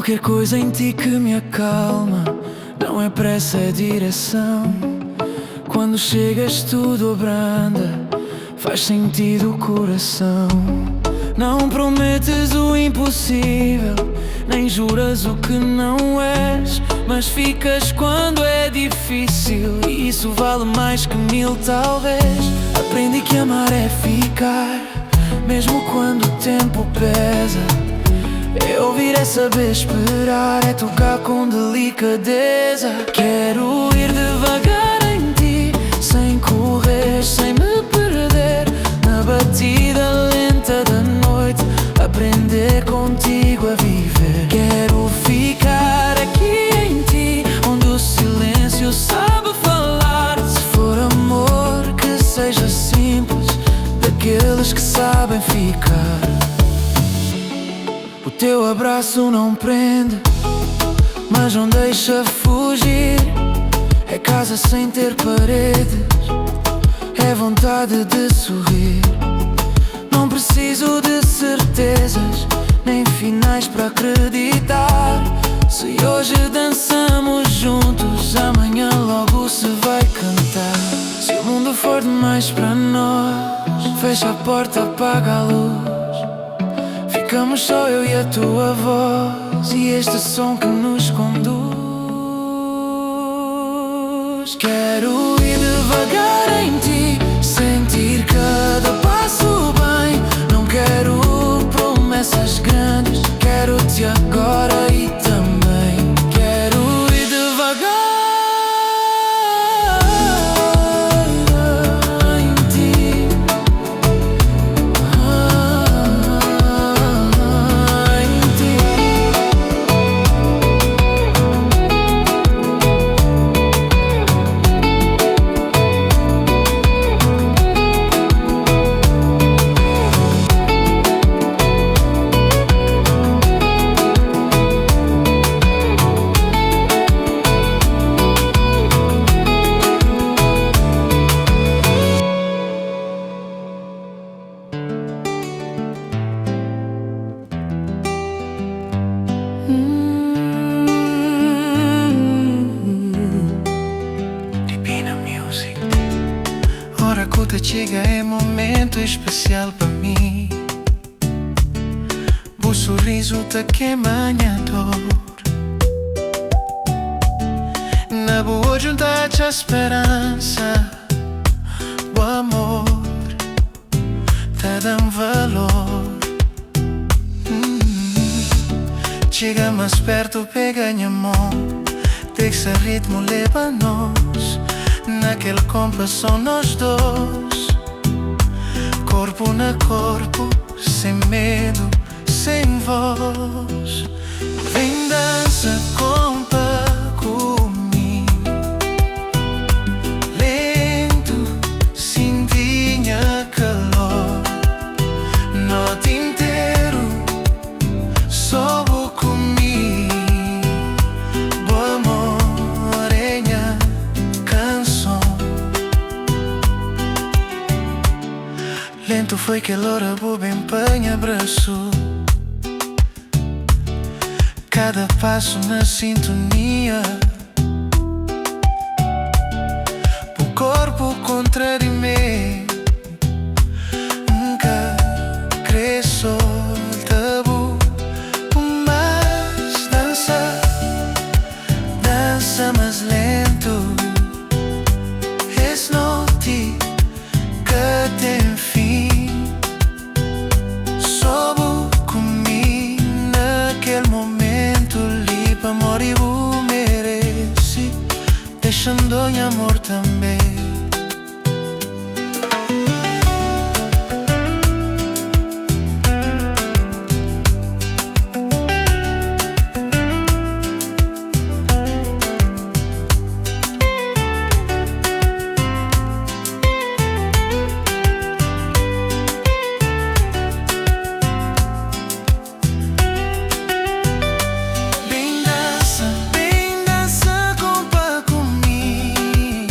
Qualquer coisa em ti que me acalma. Não é pressa, é direção. Quando chegas, tudo abranda. Faz sentido o coração. Não prometes o impossível, nem juras o que não és. Mas ficas quando é difícil, e isso vale mais que mil, talvez. Aprendi que amar é ficar, mesmo quando o tempo pesa. É ouvir, é saber esperar, é tocar com delicadeza. Quero ir devagar em ti, sem correr, sem me perder. Na batida lenta da noite, aprender contigo a viver. Quero ficar aqui em ti, onde o silêncio sabe falar. Se for amor, que seja simples, daqueles que sabem ficar. O teu abraço não prende, mas não deixa fugir. É casa sem ter paredes, é vontade de sorrir. Não preciso de certezas, nem finais para acreditar. Se hoje dançamos juntos, amanhã logo se vai cantar. Se o mundo for demais para nós, fecha a porta, apaga a luz. Ficamos só eu e a tua voz e este som que nos conduz. Quero ir devagar em ti, sentir cada passo bem. Não quero promessas grandes, quero-te agora e também. Quero ir devagar em ti. Em ti. Divina Music. Ora ku ta txiga é momentu espesial pa mi. Bu sorrizu ta kema nha dor. Na bu odju N ta atxa speransa. Bu amor ta da-m valor. Txiga más pertu, pega nha mon. Dexa ritmu leba nos. Na kel konpasu nos dos. Korpu na korpu, sen medu, sen voz. Vem dansa konpa ku mi. Lentu, sinti nha kalor. Noti interu, so bu ku mi. Bu amor é nha kanson. Lentu foi kel ora bu ben pa nha brasu. Kada pasu na sintonia. Bu korpu kontra di meu. N ka kre solta bu más. Dansa, dansa más lentu. Es noti ka ten fin. So bu ku mi na kel momentu li. Pamodi bu merese, dexa-m nha amor tanbe. Ben dansa, ben dansa konpa ku mi.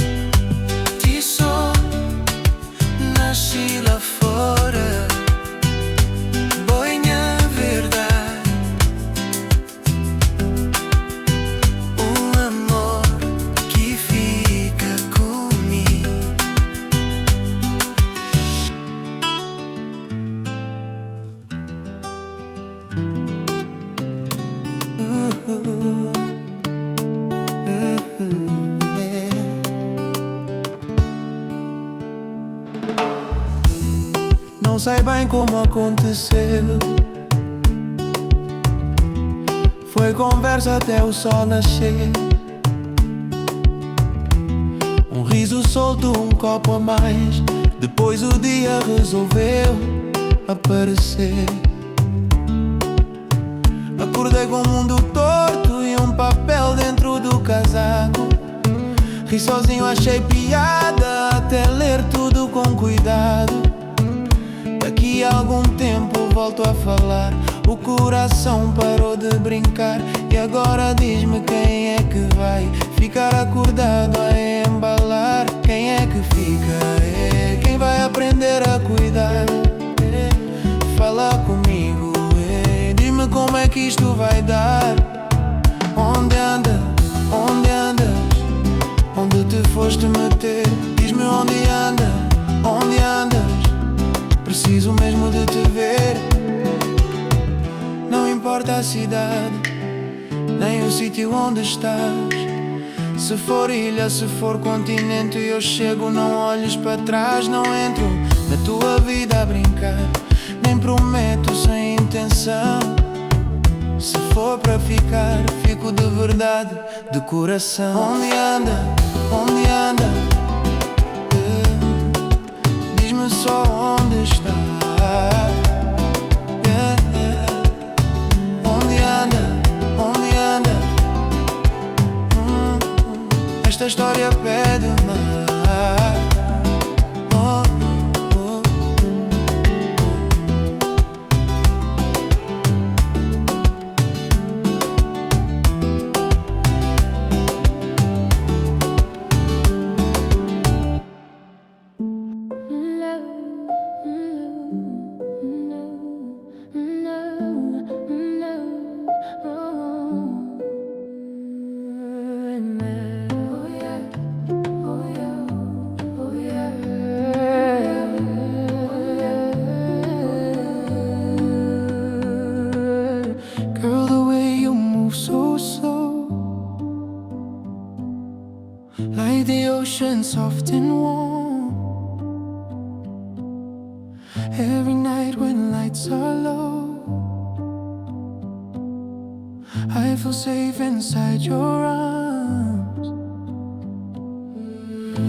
Não sei bem como aconteceu. Foi conversa até o sol nascer. Um riso solto, um copo a mais. Depois o dia resolveu aparecer. Acordei com o mundo torto e um papel dentro do casaco. Ri sozinho, achei piada até ler tudo com cuidado. Daqui a algum tempo volto a falar. O coração parou de brincar. E agora diz-me quem é que vai ficar acordado a embalar. Quem é que fica? É, quem vai aprender a cuidar? É, fala comigo, é, diz-me como é que isto vai dar. Onde andas? Onde andas? Onde te foste meter? Diz-me onde andas? Onde andas? Preciso mesmo de te ver. Não importa a cidade, nem o sítio onde estás. Se for ilha, se for continente, eu chego. Não olhes para trás, não entro na tua vida a brincar. Nem prometo sem intenção. Se for para ficar, fico de verdade, de coração. Onde anda? Onde anda? Diz-me só onde está. Yeah. Onde anda? Onde anda? Esta história pede mais. Oh. Girl, the way you move so slow, like the ocean soft and warm. Every night when lights are low, I feel safe inside your arms.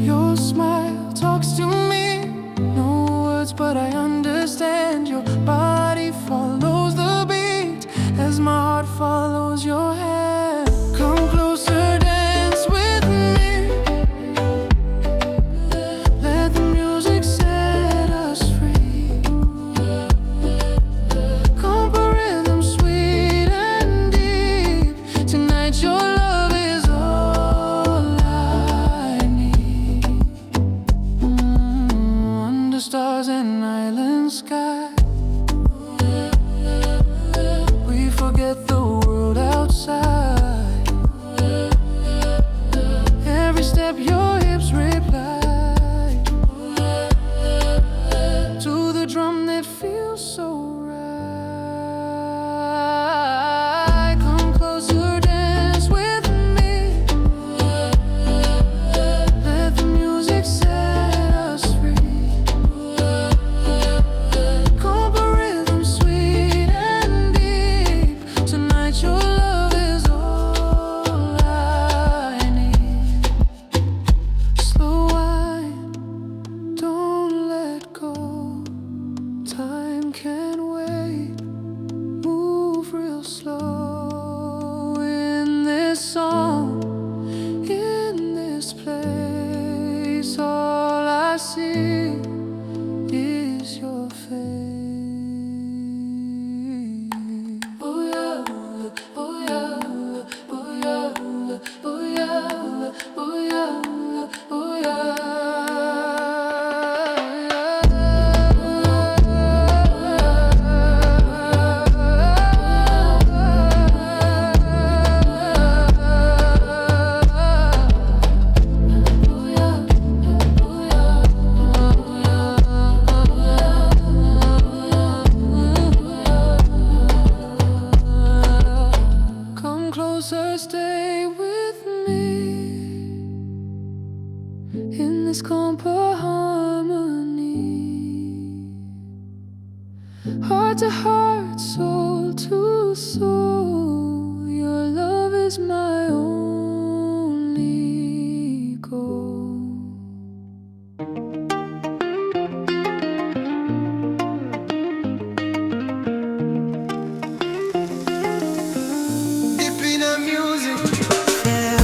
Your smile talks to me, no words, but I understand. Your body follows the beat as my heart follows your hand. Come closer, dance with me. Let the music set us free. Kompa rhythm, sweet and deep. Tonight your love is all I need. Under stars and island sky, we forget the world outside. Every step your hips reply to the drum that feels so right. Come closer, dance with me. Let the music set us free. Kompa rhythm, sweet and deep. Tonight your love is all I need. Slow wine, don't let go. Time can wait. Move real slow in this song, in this place. All I see is your face. Oh yeah, oh yeah, oh yeah, oh yeah, oh yeah. Oh yeah, oh yeah, oh yeah, Come closer, stay with me in this kompa harmony. Heart to heart, soul to soul. Your love is my only goal. Deep in the music. Yeah.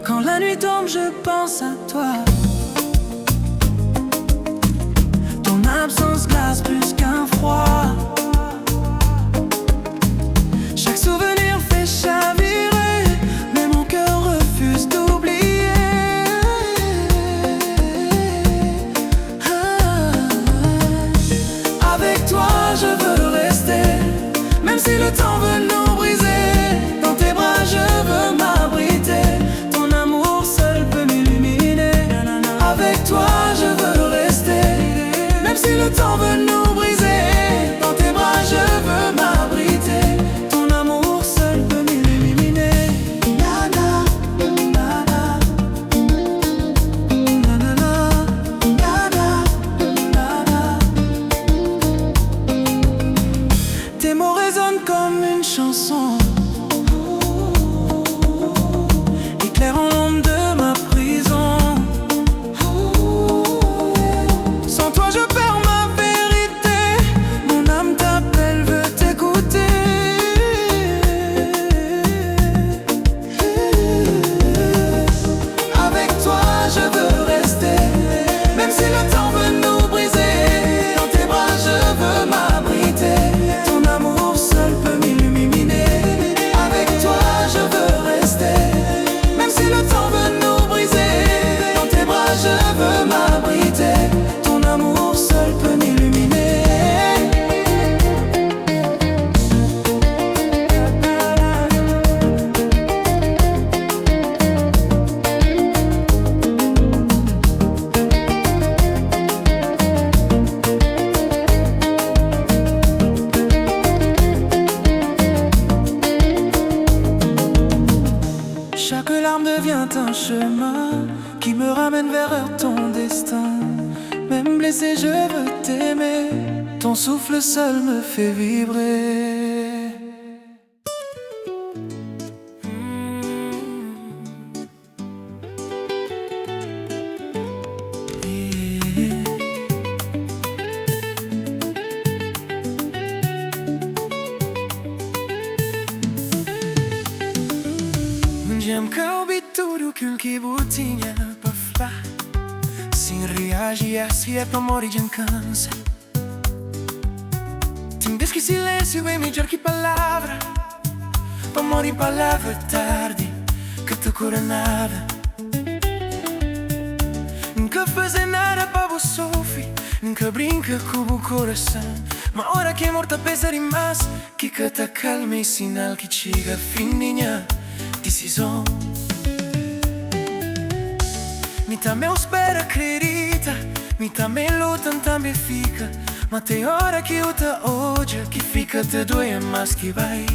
Quand la nuit tombe, je pense à toi. Ton absence glace plus qu'un froid. Chaque souvenir fait chavirer, mais mon cœur refuse d'oublier. Ah. Avec toi, je veux rester, même si le temps veut nous briser. Dans tes bras, je veux m'abriter. Ton amour seul peut m'illuminer. Avec toi, je veux rester, même si le temps veut nous briser. Dans tes bras, je veux m'abriter. Ton amour seul peut m'illuminer. Na, na, na, na. Na, na, na. Na, na, na, na. Tes mots résonnent comme une chanson, éclairant l'ombre de ma prison. Sans toi, je perds ma vérité. Mon âme t'appelle, veut t'écouter. Avec toi, je veux rester, même si le temps veut nous briser. Dans tes bras, je veux m'abriter. Ton amour seul peut m'illuminer. Avec toi, je veux rester, même si le temps veut nous briser. Dans tes bras, je veux m'abriter. Ton amour seul peut m'illuminer. Chaque larme devient un chemin qui me ramène vers ton destin. Même blessé, je veux t'aimer. Ton souffle seul me fait vibrer. Dja-m ka obi tudu kel ki bu tinha pa fla. Sin reaji asi é pamodi dja N kansa. Ten bes ki silénsiu é midjór ki palavra, pamodi palavra tardi ka ta kura nada. N ka faze nada pa bu sufri, N ka brinka ku bu korasan. Ma ora ki amor ta pesa dimás, ki ka ta kalma, é sinal ki txiga fin di nha disizon. Mi tanbe N spera, kridita, mi tanbe N luta, N tanbe fika. Ma ten ora ki bu ta odja ki fika ta doe más ki bai.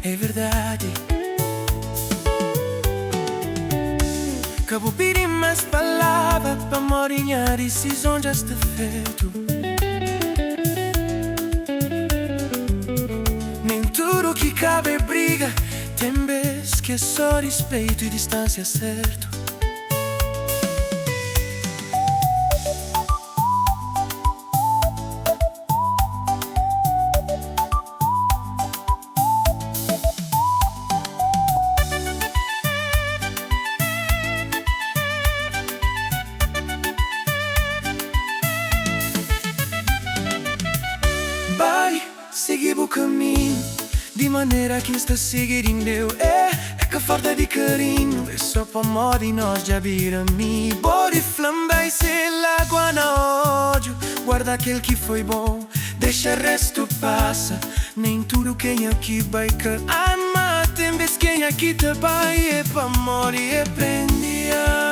É verdadi. Ka bu pidi más palavra, pamodi nha disizon dja sta fetu. Nen tudu ki kaba é briga, ten bes ki é sô rispetu i distánsia sertu. Bai, sigi bu kaminhu di manera ki N sta sigi di meu. É, é ka falta di karinhu, é sô pamodi nos dja bira amigu. Pode fla-m bai sen lágua na odju, guarda kel ki foi bon, dexa restu pasa. Nen tudu kenha ki bai ka ama, ten bes kenha ki ta bai é pamodi e prende ama.